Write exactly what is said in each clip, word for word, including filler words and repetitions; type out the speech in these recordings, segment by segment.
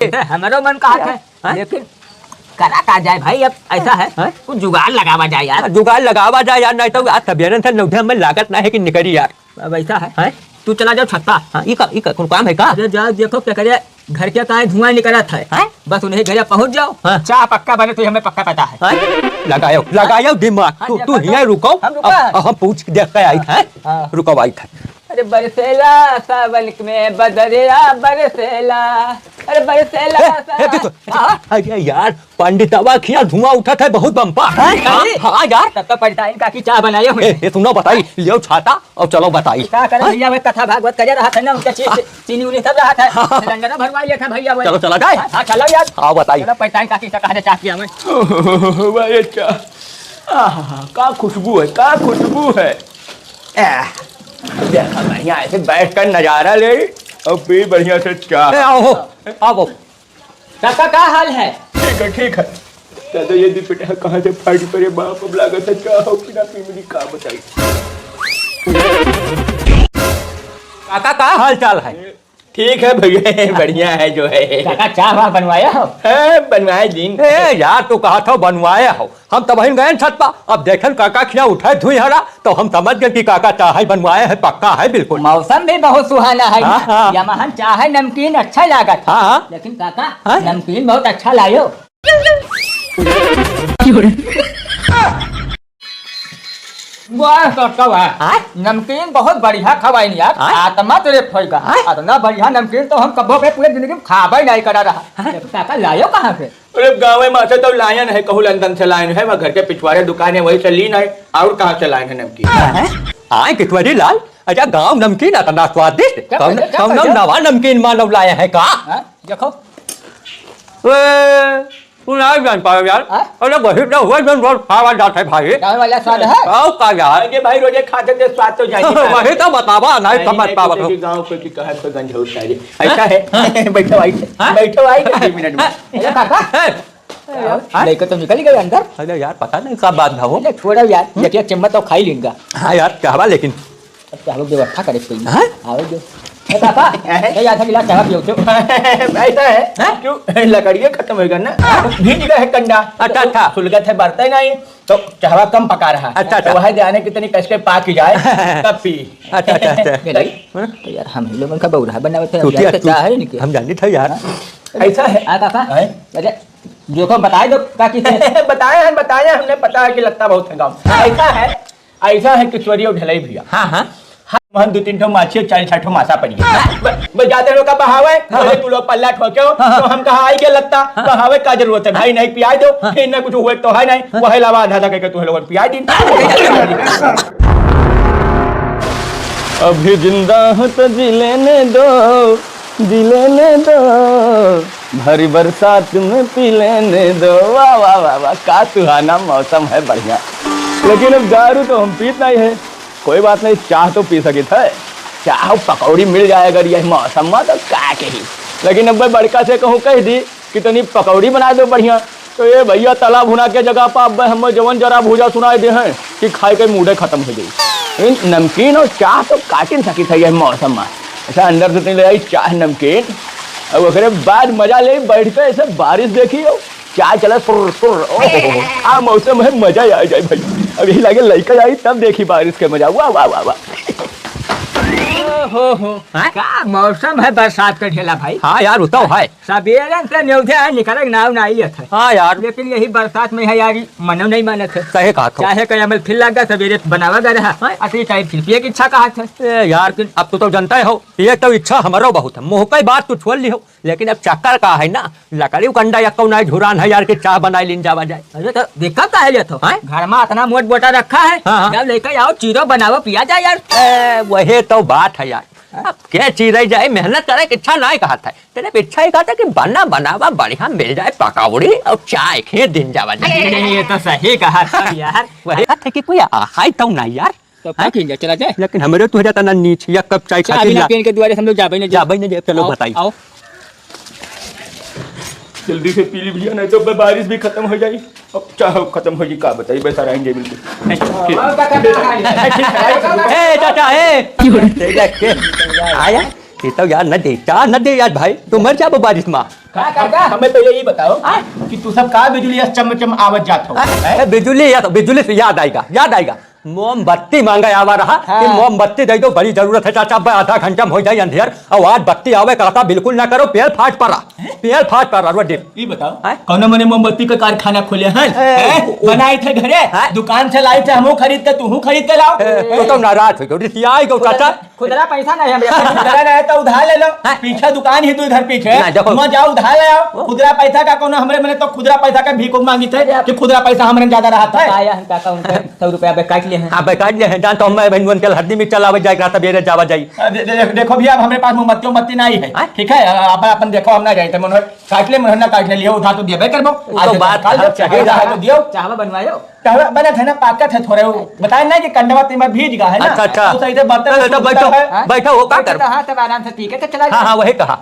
ऐसे हमरो मन कहा था, हैं? लेकिन करा का जाए भाई, अब ऐसा है, हैं? कुछ जुगाड़ लगावा जाए यार। जुगाड़ लगावा जाए यार, नहीं तो आज तबियतन से नौठे में लागत ना है कि निकली यार। अब ऐसा है, हैं? तू चला जाओ छत्ता। हाँ, ई का, ई का, कौन काम है का? अरे जाओ देखो क्या करे, घर के काहे धुआं निकलत है। हैं? बस उन्हीं घरे पहुंच जाओ, हाँ। चाह पक्का बने तो हमें पक्का पता है। हैं? लगायो, लगायो दिमाग। हाँ, तू, तू देखो हियाँ तो रुको। हम रुका अब, है। अब हम पूछ के देख के आई हाँ, हैं। हाँ। रुको आई था। अरे बरसेला सावन में बदरिया बरसेला, अरे बरसेला ए, ए, सावन। देखो, हाँ? अरे यार, पंडितवा खिया धुआं उठत है बहुत बम्पा। हाँ, हाँ, अरे, हाँ यार। तब तो पंडिताइन काकी चाह बनाए हुए ए, हैं। ए, सुनो बताई, लियो छाता और चलो बताई। का करे हाँ? भैया, वह कथा भागवत करे रहा था ना, उनका ची-, हाँ। ची-, चीनी उनी सब रहा था। हाँ। सिलेंडर भरवा लिया था भैया, वो। चलो, चला जाए। हाँ, चलो यार। हाँ, बताई। चलो, पंडिताइन काकी से कहा चाह पिया मैं। वाह, ये चाह। आहा, का खुशबू है, का खुशबू है। आह, देखा, बढ़िया ऐसे बैठ कर नजारा ले और पी बढ़िया से चाह। ए, आओ हो, आओ। काका, का हाल है? ठीक है, ठीक है। दादा, ये दुपट्टा कहाँ से फाटी पड़े बाप, अब लागत है चाह हो कि ना पी मिली, का बताई। काका, का हाल चाल है? ठीक है भैया, बढ़िया है जो है। काका, चाह वाह बनवाया हो? हाँ, बनवाए दिन। ए यार, तू कहा था बनवाया हो, हम तबहिन गए छत पा, अब देखन काका खिया उठे धुई हरा, तो हम समझ गए कि काका चाह बनवाए है, पक्का है बिल्कुल। मौसम भी बहुत सुहाना है। हाँ, हाँ। यमहन चाह नमकीन अच्छा लागत है। हाँ, हाँ। लेकिन काका, हाँ? नमकीन बहुत अच्छा लायो। वाह, तो, तो वाह। हाँ? नमकीन बहुत बढ़िया खवाइन यार। हाँ? आत्मा तृप्त होइगा। हाँ? इतना बढ़िया नमकीन तो हम कबो के पूरे जिंदगी में खाबे नहीं करा रहा। हाँ? ये काका लायो कहाँ से? अरे गाँव में से तो लायन है, कहूँ लंदन से लायन है, वह घर के पिछवाड़े दुकान है, वही से लीन है। और कहाँ से लायन है नमकीन? हाँ? हाँ, किशोरी लाल, अच्छा गाँव नमकीन इतना स्वादिष्ट। क्या कौन, क्या कौन क्या नवा नमकीन मानव लाया है का? हाँ? देखो। ए, तू ना जान पावे यार। हाँ? अरे वही तो हुआ जो रोज खावा जाता है भाई। गाँव वाला स्वाद है। आओ का यार? अरे भाई रोजे खाते थे स्वाद तो जाने का। वही तो बतावा, नहीं नहीं, समझ नहीं, पावा तो। गाँव पे की कहा तो गंज होता है। ऐसा है। हाँ? बैठो भाई। हाँ? बैठो भाई, दो मिनट में। अरे काका। हैं? हाँ? लेकर तो निकल गए अंदर। अरे यार, पता नहीं का बात ना हो। अरे छोड़ो यार, हम्म? एक एक चम्मच तो खा ही लेंगा। हाँ यार, क्या हुआ लेकिन? अब चाह की व्यवस्था करे कोई। हाँ? आवे जो। ए पापा, हैं? ए आधा गिलास चाह पियो तो। ऐसा है? हैं? क्यों? लकड़ियाँ खत्म होइगा ना। भीज गए है कंडा। अच्छा, अच्छा। सुलगत है, बरते नहीं, तो चाहवा कम पका रहा। अच्छा, अच्छा। तो वह जाने कितनी कस के पाक जाए, तब पी। अच्छा, अच्छा, अच्छा। ये नहीं? हाँ? तो यार, हम ही लोगन का बौरा बनावत है, हम तू जानते तू चाह है नहीं कि? हम जानते थे यार। हाँ? ऐसा है। हाँ, पापा। हैं? अरे, देखो, बताए दो, का की बताए हैं, बताए हैं, हमने पता है कि लगता बहुत है गाँव। ऐसा है। ऐसा है किशोरी और ढलई भैया। हाँ, हाँ। हाँ, वहाँ दो तीन ठो माछी और चार छह ठो मासा पड़ी है। हाँ। ब-, बस जाते लोग का बहावे, हाँ, बोले हाँ। तू लोग पल्ला ठोके हो, हाँ, हाँ। तो हम कहा आई के लगता, हाँ। बहावे का जरूरत है, हाँ। भाई नहीं पियाई दो, हाँ। फिर ना कुछ हुए तो है नहीं, हाँ। वही लावा आधा आधा करके तुम लोगों को पियाई दी। अभी जिंदा हूँ तो जी लेने दो, जी लेने दो, भरी बरसात में पी लेने दो। वाह, वाह, वाह, वाह, का सुहाना मौसम है, बढ़िया। लेकिन अब दारू तो हम पीत नहीं है, कोई बात नहीं, चाह तो पी सकित है। चाह पकौड़ी मिल जाए अगर यही मौसम में तो का कही। लेकिन अब मैं बड़का से कहूँ, कह दी कि तनी पकौड़ी बनाए दो बढ़िया, तो ये भैया तला भुना के जगह पर अब हमें जवन जरा भूजा सुनाई दे हैं कि खाए के मूडे खत्म हो जाई। इन नमकीन और चाह तो काटिन सकित है यह मौसम में। अच्छा, अंदर से तनी ले आई चाह नमकीन, और ओकरे बाद मजा ले बैठ के ऐसे बारिश देखी हो, चाय चले सुर सुर। ओहो, आ मौसम है, मजा आ जाए भाई। अब यही लगे लइका आई तब देखी बारिश के मजा। वाह, वाह, वाह, वाह। ओहो हो, हाँ? का मौसम है बरसात का ढेला भाई। हाँ यार, वो तो है। सबेरन से न्योधे है, निकले के नाव ना आई है। हाँ यार। लेकिन यही बरसात में है यार, ई मनो नहीं मानत है। सही कहा तो। चाहे कहे अमल फिर लग गया, सबेरे बनावा गया रहा। हाँ। असली टाइम फिर पिए की इच्छा कहा था। ए यार, लेकिन अब तू तो जानता ही हो, ये तो इच्छा हमारो बहुत है। मुँह का ही बात तू छोड़ ली हो, लेकिन अब चक्कर का है ना, लकड़ी कंडा यक्को ना झुरान है यार, कि चाह बनाई लीन जावा जाए। अरे तो दिक्कत का है ये तो? हाँ? घर में इतना मोट बोटा रखा है, हाँ, हाँ। जब लेकर आओ, चीरो बनाओ, पिया जाए यार। ए, वही तो बात है यार। अब के चीरई जाए, मेहनत करे के इच्छा नाहीं कहत है। तेरे इच्छा ही कहत है कि बना बनावा बढ़िया मिल जाए, पकौड़ी और चाय खींच दिन जावा जाए। नहीं, नहीं, ये तो सही कहा था यार। वही कहत है कि कोई आहाई तो ना यार। तो हैं? पक ही जा, चला जाए। लेकिन हमरे तो हो जाता ना नीच, या कप चाय चाय खातिर बिना ला। पेन के दुआरे से हम लोग जाबे नहीं जाए। जाबे नहीं जाए, चलो आओ, बताई। आओ। जल्दी से पी ली भैया, नहीं तो बारिश भी खत्म हो जाई। अब चाह खत्म हो जाई, का बताई, बस आ रहा है बिल्कुल। ए, चाचा, ए। आया? ये तो यार न दे, चाह न दे यार भाई, तू मर जाबो बारिश मा। का, का, का? हमें पहले ये बताओ हाँ? कि तू सब का बिजुली अस चम चम आवत जात हो, हाँ? हैं? ए, बिजुली या तो, बिजुली से याद आइगा, याद आइगा। मोमबत्ती मांगे आवा रहा कि हाँ। मोमबत्ती दे दो, बड़ी जरूरत है चाचा, अब आधा घंटा में हो जाए अंधेर, और आज बत्ती आवे कहता बिल्कुल ना करो, पेल फाट पड़ा, पेल फाट पड़ा, रुआ दे। ये बताओ, हैं? कौनो मने मोमबत्ती का कारखाना खोले हैं? ए, हैं? ओ, ओ। बनाए थे घरे, हैं? दुकान से लाए थे, हमहू खरीद के, तूहू खरीद के लाओ। ए, तो, तो नाराज हो गयो, रिसियाई गयो चाचा। खुदरा पैसा नहीं हमरे पास। खुदरा रहे तो उधार ले लो। हाँ। पीछे दुकान ही तू इधर पीछे। ना, देखो। वहाँ जाओ उधार ले आओ। वो? खुदरा पैसा का कौन हमरे मने तो खुदरा पैसा का भीख मांगी थे अरे आप कि खुदरा पैसा हमरे ज्यादा रहा था। आया हम काका उनका सौ रुपया बे काट लिए हैं। हाँ, बे काट लिए हैं। जान तो हम भाई उनके हड्डी में चलावे जाए रहा था, बेरे जावा जाए। अ, दे-, दे-, देखो भैया, अब हमरे पास मोमबत्ती उमबत्ती नहीं है। हाँ? ठीक है, अ, अपन, अपन देखो हम ना जाए तो मनोहर काट ले, मनोहर ना काट ले, लियो उधार तो देबे करबो। वो आज तो बात निकाल दो, हम सही चाहे रहा है तो दियो। चाहवा बनवायो। कहवा बनत है ना, पाकत है थोड़े, वो बताए ना कि कंडवा तीन बार भीज गा है ना, अच्छा, अच्छा। तो सही से बर्तन तो, तो सुखता बैठो, है। हाँ? बैठो, हो, का बैठो करो? तो हाँ, तब आराम से पी के तो चला हाँ, जाओ। हाँ, वही कहा।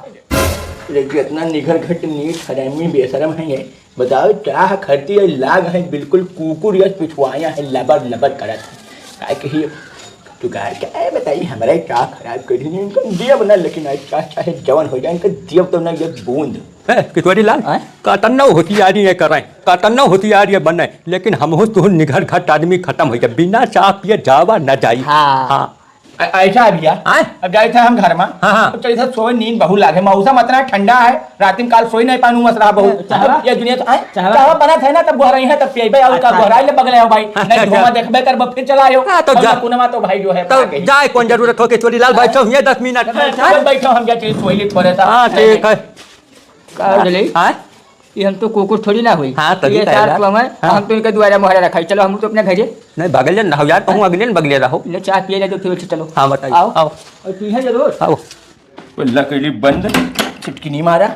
लेकिन इतना निगर घट नीच हरामी बेशरम है ये। बताओ, चाह खरती है, लाग है, बिल्कुल कुकुर यस पिछुआया है, लबर लबर करत है। काहे कि ये जुगाड़ क्या है बताई, हमारा ही चाह खराब कर दी, इनका दिया बना, लेकिन आज चाह चाहे जवन हो जाए, इनका दिया तो ना ये बूंद। ए, किशोरी लाल, आय? काटन न होशियारी ये करें, काटन न होशियारी ये बने, लेकिन हमहू तुहू निगर घट आदमी खतम होइ जाए, बिना चाह पिए जावा न जाई। हाँ। हाँ। ऐ-, ऐसा है भैया, आय? अब जाए थे हम घर में, हाँ, हाँ। तो चलिए थे सोए, नींद बहुत लागे, मौसम इतना ठंडा है, रात में काल सोई नहीं पानू मस रहा बहुत। चाहवा? ये दुनिया तो, आय? चाहवा? चाहवा बनत है ना, तब गोहराई है, तब पिएबे, और का अच्छा। गोहराई ले बगले हो भाई, अच्छा, नहीं अच्छा। धुआं देखबे करबो, फिर चला आयो। हाँ, तो और जा। नकुनमा तो भाई जो है, तो भाग गई। जाए, कौन जरूरत हो किशोरी लाल, बैठो, ये दस मिनट। हाँ, चलो बैठो, हम जा चलिए सोई ले थोड़ा सा। हाँ, ठीक है। का हो गइल? हाँ? ये हम तो कुकुर थोड़ी ना हुई। हाँ, तभी ये तो सार यार। तो हम हैं, हाँ। हम तो इनके दुआरे मोहरा रखाई। चलो, हम तो अपने घरे। नहीं, बगल न रहो यार, कहूँ अगले न बगले रहो। ले, चाय पिए ले, तो फिर उठ चलो। हाँ, बताइए। आओ। आओ। और पीहे जरूर। आओ। अल्लाह के लिए बंद, छिटकिनी मारा।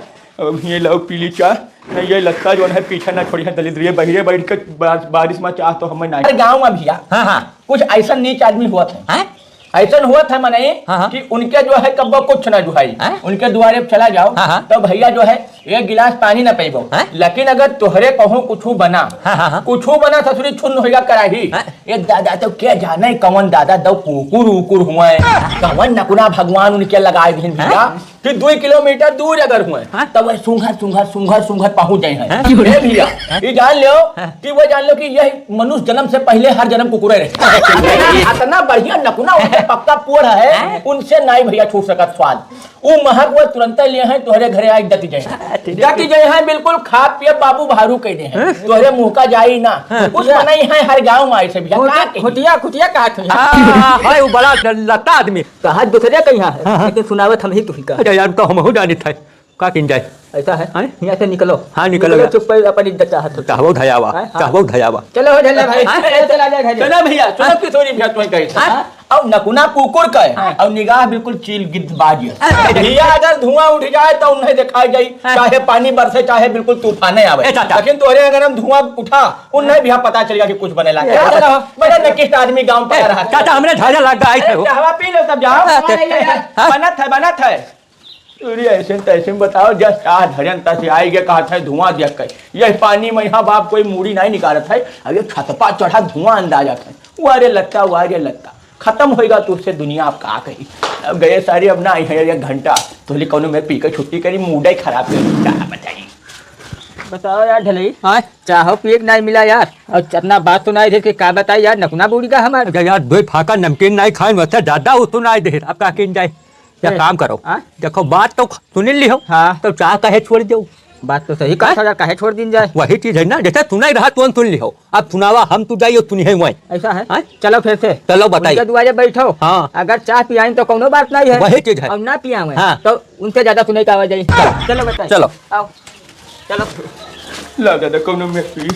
अब ये लाओ, पी ली चाय। नहीं, ये लत्ता जो है, पीछे ना छोड़ी है, दलिद्र। ये बहिरे बैठ के बार-, बारिश में चाह तो हमें नहीं। अरे, गाँव में भैया, हाँ, हाँ। कुछ ऐसा नीच आदमी हुआ था। हैं? ऐसन हुआ था, मने हाँ, हाँ। कि उनके जो है कब्बो कुछ ना जुहाई। हैं? उनके दुआरे पे चला जाओ, हाँ, हाँ। तो भैया जो है एक गिलास पानी ना पीबो। हैं? लेकिन अगर तोहरे कहूँ कुछ बना, हाँ, हाँ, हाँ। कुछ बना ससुरी छुन्न होइगा कराही। हैं? ए दादा, तो क्या जाने कौन दादा दो कुकुर उकुर हुए, कौन नकुना भगवान उनके लगाए दिन भैया। हैं? कि दुई किलोमीटर दूर अगर हुए, हाँ? तब वह सूंघत, सूंघत, सूंघत, सूंघत पहुंच जाए हैं। हाँ? ए भैया, हाँ? ये जान लो हाँ? कि वो जान लो कि यह मनुष्य जन्म से पहले हर जन्म कुकुरे रहे। इतना बढ़िया नकुना उनके पक्का पोढ़ है, हाँ? उनसे नाई भैया छूट सकत स्वाद। उ महक वो तुरंते लिए हैं, तोहरे घरे आइ डट जाए। हाँ, ठीक है। डट जाए हैं, बिल्कुल खा पिए बाबू भारू कह दे हैं। हाँ? तोहरे मुंह का जाई ना। हाँ। कुछ मनई है हर गाँव में ऐसे भैया, का कही? खुटिया, खुटिया कहा थे। हाँ, हाँ, हाँ, वो बड़ा लत्ता आदमी। कहा दूसरे कहीं है, हाँ, हाँ। लेकिन सुनावत हम ही तुही का। अरे यार, तो हमहू जानित है। का किन जाए? ऐसा है? हैं? यहाँ से निकलो। हाँ, निकलो निकलो यार। चुप पर अपन इज्जत चाहत हो। चाहबो धयावा, हैं? हाँ। चाहबो धयावा। चलो हो झल्ला भाई, हैं? चलो चला जाए घर। चलो भैया, चलो हाँ। किशोरी भैया, तुम्हें कही था। हाँ। अब नकुना कुकुर का है, हाँ। अब निगाह बिल्कुल चील गिद्ध बाज है। हाँ। भैया अगर धुआं उठ जाए तो उन्हें दिखाई जाए, हाँ। चाहे पानी बरसे, चाहे बिल्कुल तूफाने आवे। ए, चाचा। लेकिन तोहरे अगर हम धुआं उठा, उन्हें भी पता चलेगा कि कुछ बने लगा। ए, चाचा। बड़ा नकिष्ट आदमी गाँव पर ए, रहा। चाचा, हमरे झाझा लग गया, ऐसे हो। चाहवा पी लो तब जाओ। हाँ, हाँ, हाँ। बनत है, बनत है। अरे ऐसे न तैसे में बताओ, जस चाह धरन तस आई गया, कहा था धुआं देख के। यह पानी में यहाँ बाप कोई मूड़ी नहीं निकालत है, अब ये छत पर चढ़ा धुआं अंदाजा था। वाह रे लत्ता, वाह रे लत्ता, खत्म होएगा तुझसे दुनिया, अब का कही। अब गए सारे, अब ना आई है एक घंटा, तो ले कौनो में पी के छुट्टी करी, मूड ही खराब करी, क्या बताई। बताओ यार ढलई, हाँ? चाहो पिए के नहीं मिला यार, और इतना बात सुनाई दे कि का बताई यार, नकुना बूढ़ी का हमार। अरे यार, दो फाका नमकीन नहीं खाए, वैसे ज्यादा हो सुनाई दे, अब का किन जाए? या ए, काम करो। हाँ? देखो, बात तो सुन ली हो, हाँ। तो चाह काहे छोड़ दो? बात तो सही कहा हाँ? था यार, काहे छोड़ दीन जाए? वही चीज है ना, जैसे सुनाई रहा, तुरंत सुन ली हो। अब सुनावा, हम तू जाइयो, सुनी है वहीं। ऐसा है? हाँ? चलो फिर से। चलो बताइए। उनके दुआरे बैठो। हाँ। अगर चाह पियाइन तो कौनो बात नहीं है। वही चीज है। और ना पियावे हाँ। तो उनसे ज्यादा सुनाई का आवाज आई। चलो। चलो बताइए। चलो। आओ। चलो। ला दादा, कौनो में पी।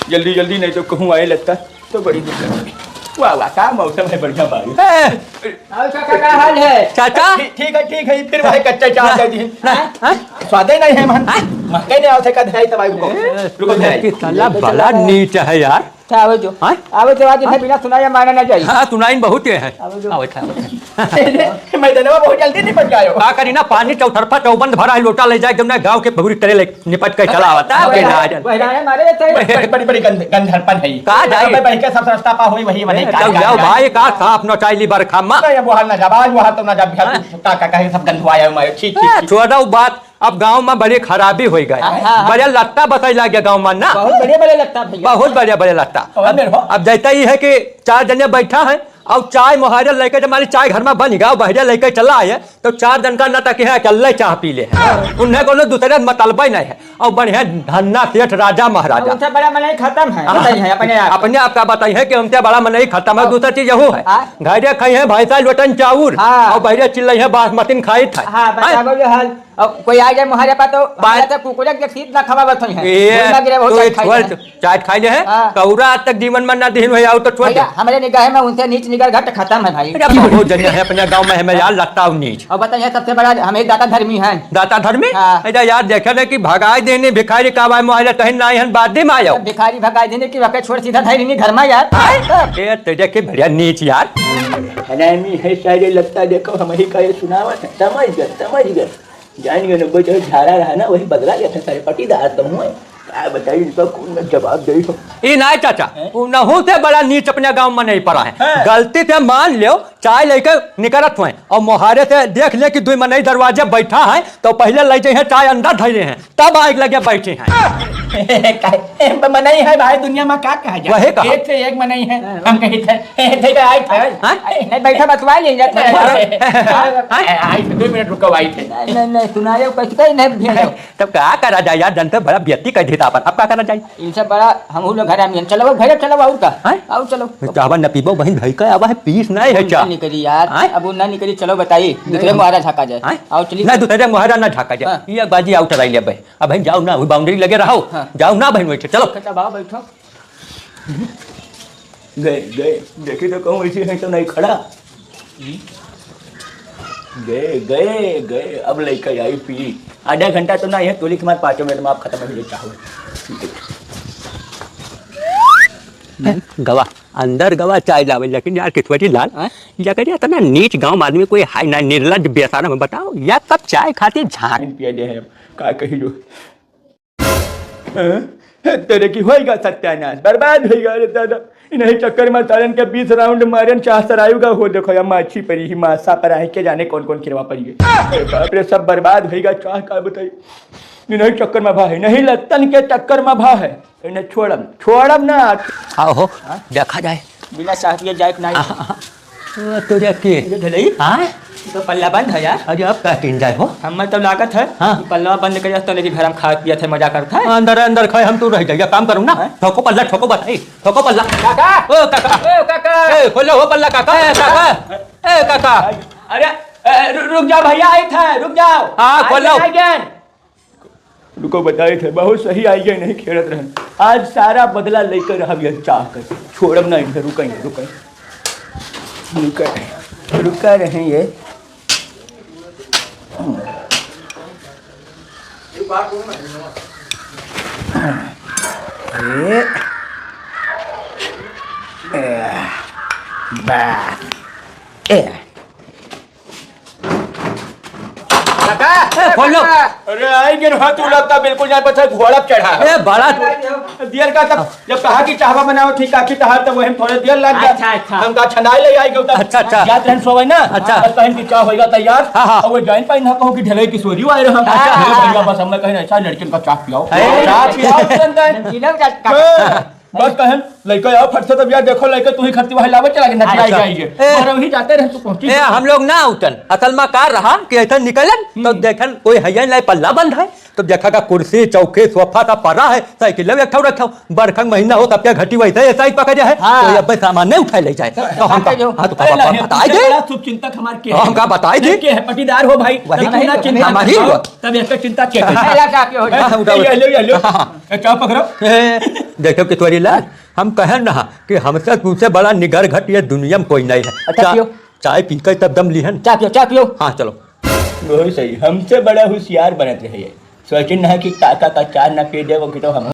जल्दी, जल्दी, नहीं तो कहूँ आए लगता। तो बड़ी दिक्कत है। वाह, वाह, का मौसम है, बढ़िया बारिश। ए! और काका, का हाल है? चाचा? ठीक, ठीक है, ठीक है, फिर वही कच्चा चाह दे दी। हाँ? हाँ? स्वादे नहीं है, मन। हाँ? महके नहीं आवत है, का धराई तब आई, रुको। ए, रुको, धराई। कि साला बड़ा नीच है यार। अच्छा, आवे जो। हाँ? आवे जो, आज इन्हें हाँ? बिना सुनाए माना ना जाए। हाँ, सुनाई बहुत है। आवे जो। आवे था, आवे था। मैदानवा बहुत जल्दी निपट जायो। का करी ना, पानी चौतरफा चौबंद भरा है, लोटा ले जाए, एकदम ना गाँव के भगुरी तरे ले निपट के चला आवता है, वही ना, आ जाए। वही ना, हमारे तो बड़ी, बड़ी, बड़ी गंध-, गंधरपन है। का जाए? अब बैठ के सब रास्ता पा हुई, वही बने, ए, का, चल का, जाओ का? भाई, का साफ नचाई ली बरखा मा। नहीं, अब वहाँ ना जा, आज वहाँ तो ना जा, हाँ? तू का, का कहे, सब गंधवाया हुआ है, छी, छी, ए, छी। छोड़ो बात, अब गाँव मा बड़ी खराबी होइ गए। हाँ, हाँ, हाँ। बड़े लत्ता बसाई लाग गया गाँव मा ना। बहुत बढ़िया, बड़े लत्ता भैया। बहुत बढ़िया, बड़े लत्ता। कौन अब, मेरे हो? अब जैसे ही है कि चार जने बैठा है, और चाय मोहारे लेके जब हमारी चाय घर मा बन गया, बहरे लेके चला आए, तो चार जन का ना तक है, अकेले चाह पी ले हैं। उन्हें कोनो दूसरे से मतलब ही नहीं है। और बढ़िया धन्ना सेठ राजा महाराजा। उनसे बड़ा मनई खत्म है, हाँ। बताइए अपने आप। अपने आप का बताइए कि उनसे बड़ा मनई खत्म है। और दूसरा चीज यहू है, हाँ। घरे खाई है भैंसा लोटन चाउर, हाँ। और बहरे चिल्लाई है बासमतिन खाई था। हाँ, हैं? बताओ ये हाल। अब कोई आ जाए मोहारे पा तो बात हमारा तो कुकुरे के सीट ना खवावत होई है। ए, बोलना गिरे बहुत तो ये चाट खाई छोड़, है। चाट खाई ले है। हाँ। कौरा आज तक जीवन मा ना दिहिन हुई, आओ तो छोड़ दे। भैया, हमरे निगाह मा उनसे नीच निगर घट खत्म है भाई। अरे, बहुत जने हैं अपने गाँव मा, हमें यार लगता हूँ नीच। और बताइए, सबसे बड़ा हमें दाता धर्मी है। दाता धर्मी? हाँ। अरे यार, देखे ना कि भगाई देने भिखारी का भाई मोहल्ला तहिन ना हन बाद में आयो। भिखारी भगाई देने की वक्त छोड़ सीधा धैर्य नहीं घर मा यार। आए? ए, तेरे के बढ़िया नीच यार। हरामी है सारे, लगता देखो हम ही का ये सुनावत है। समझ गए, समझ गए। जान गए ना, वो जो झाड़ा रहा ना, वही बदला गया था सारे पटीदार तो हुए। का बताई, इनका कौन मैं जवाब दे हम? ई नाई चाचा, हैं? उनहू से बड़ा नीच अपने गाँव मा नहीं पड़ा है। हैं? गलती से मान लो, चाय लेके निकरत हुए और मोहारे से देख ले कि दुई मनई दरवाजे बैठा है, तो पहले ले जाइए चाय अंदर धरे हैं, तब आग लगे बैठे हैं। काहे? मनई है भाई, दुनिया मा का कहा जाए? वही कहा। एक से एक मनई है। हाँ। हम कही थे, थे का आई थे। हाँ? अरे, नहीं, बैठा बतवा लीजिए। हाँ? आई थे, दो मिनट रुको, आई थे। नहीं, नहीं, नहीं, सुनाए, कैसे कहीं नहीं भेजो। तब का करा जाए यार, जनता बड़ा बेइज्जती कर देता अपन, अब का करा जाए? इनसे बड़ा हम लोग घर में चलो, घर चलो, और का? हैं? आओ, चलो। चाहवा न पीबो, बहिन, भाई का आवा है, पीस नहीं है, उनका चाह। निकली यार, हैं? अब वो ना निकली, चलो बताइए, नहीं, दूसरे हम मुहारा झाका जाए। हैं? आओ, चलिए। नहीं, दूसरे मुहारा ना झाका जाए। हाँ। ये बाजी आउट कराई ले भाई। अब बहिन जाओ ना, वही बाउंड्री लगे रहो। हाँ। जाओ ना बहिन, बैठे, चलो। अच्छा, बाबा, बैठो। गए, गए। देखी तो कहूँ, इसी है तो नहीं खड़ा। गए, गए, गए। अब लेके आई पी। आधा घंटा तो ना है, टोली के मार पाँचों मिनट मा आप खत्म हो जाए चाहो। गवा, अंदर गवा चाय लावे, लेकिन यार किस्मती लाल, हाँ? जकरे इतना नीच गाँव आदमी कोई हाय ना, निर्लज्ज बेसारा में बताओ, या कप चाय खातिर झांक। पिया दे है, का कही जो। हैं? तेरे की होइगा सत्यानाश, बर्बाद होइगा रे दादा। इन्हीं चक्कर मा सारन के बीस राउंड मारन, चाह सरायुगा हो, देखो या माछी परी ही, मासा पर आहे, के जाने कौन कौन किरवा परी है। अरे बाप रे, सब बर्बाद होइगा, चाह का बताई। इन्हीं चक्कर मा भा है, नहीं लत्तन के चक्कर मा भा है, इन्हें छोड़ब, छोड़ब ना। आओ हो, हाँ? देखा जाए। बिना चाह पिए जाए कि नहीं? हाँ, हाँ, हाँ। ओ, तोरे के? ये ढलई? हाँ? तो पल्ला बंद है यार। अरे, अब का किन जाए हो? हमें तो लागत है हाँ। कि पल्ला बंद कर जाता, लेकिन घर में खाए पिए थे, मजा करता है। अंदर, अंदर खाए, हम तो रह जाइए, काम करूँ ना। हाँ? ठोको पल्ला, ठोको बताई, ठोको पल्ला। काका! ओ, काका! ओ, काका! ए, खोलो हो पल्ला, काका! ए, काका! ए, काका! अरे, ए, रु-, रुक जाओ भैया, आई था, रुक जाओ। हाँ, आई खोलो। गए, आई गए। रुको, बताए थे, बहुत सही आई गए, नहीं खेलत रहन। आज सारा बदला लेकर रहब यह चाह कर। छोड़ब ना इनके, रुकेंगे, रुकेंगे। रुका, रुका रहे ये। ए, ए, बा, ए। काका, ए, खोल लो। काका। अरे, आई गिर, हाँ, तू लगता बिल्कुल जान पछा घोड़ा पे चढ़ा। ए, बड़ा। दियर का तब जब कहा कि चाहवा बनाओ, ठीक काकी तहार, तब वही थोड़े देर लग गया। अच्छा, अच्छा। हम का छनाई ले आई गयो तब। अच्छा, अच्छा। जात रहन सोवे ना। अच्छा। बस कहन कि चाह होइगा तैयार। हाँ, हाँ। और वो जाइन पाइन ना कहूँ कि ढले की सोरी आए रहा। अच्छा। अरे भैया, बस हमने कहीं ऐसा लड़किन का चाह पियाओ। ए। चाह पियाओ, तुरंत है। नमकीन का हाँ। बस कहन, लइका आओ फट से, तब यार देखो, लइका तू ही खरती वही लावे चला के नचलाई अच्छा। जाइए। ए, और वही जाते रहे तू पहुंची। ए, हम लोग ना उठन। असल में का रहा कि ऐसा निकलन, तो हम्म। देखन कोई है या नहीं, पल्ला बंद है। तो देखा का कुर्सी, चौकी, सोफा सब पड़ा है, साइकिल एक ठो रखा हो। बरखा के महीना हो, तब क्या घटी वैसे ऐसा ही पकड़े है। हाँ। तो ये अब सामान नहीं उठाए ले जाए। तो तो हम का, काका जो हाँ, तो अरे पापा नहीं, बताए तुमसे दे। बड़ा शुभ चिंतक हमारे के तो हैं। हम का बताए दे। के है, पटीदार हो भाई, वही तब इतना तो चिंता हमारी मत हो। करो। तब एक चिंता चेक कर। अरे, क्या हो हाँ, उठा, ये उठा। लो, ये लो। हाँ, हाँ। ए, चाह पकड़ो। ए, देखो कि तोरी लाल, हम कहे ना कि हमसे तुमसे बड़ा निगर घट ये दुनिया में कोई नहीं है। अच्छा, चा-, पियो। चाय पी के तब दम लिहन। चाह पियो, चाह पियो। हाँ, चलो। वही सही, हमसे बड़ा होशियार बनत रहे ये। सोचिन ना कि काका का चाह ना पी दे, वो कि तो हम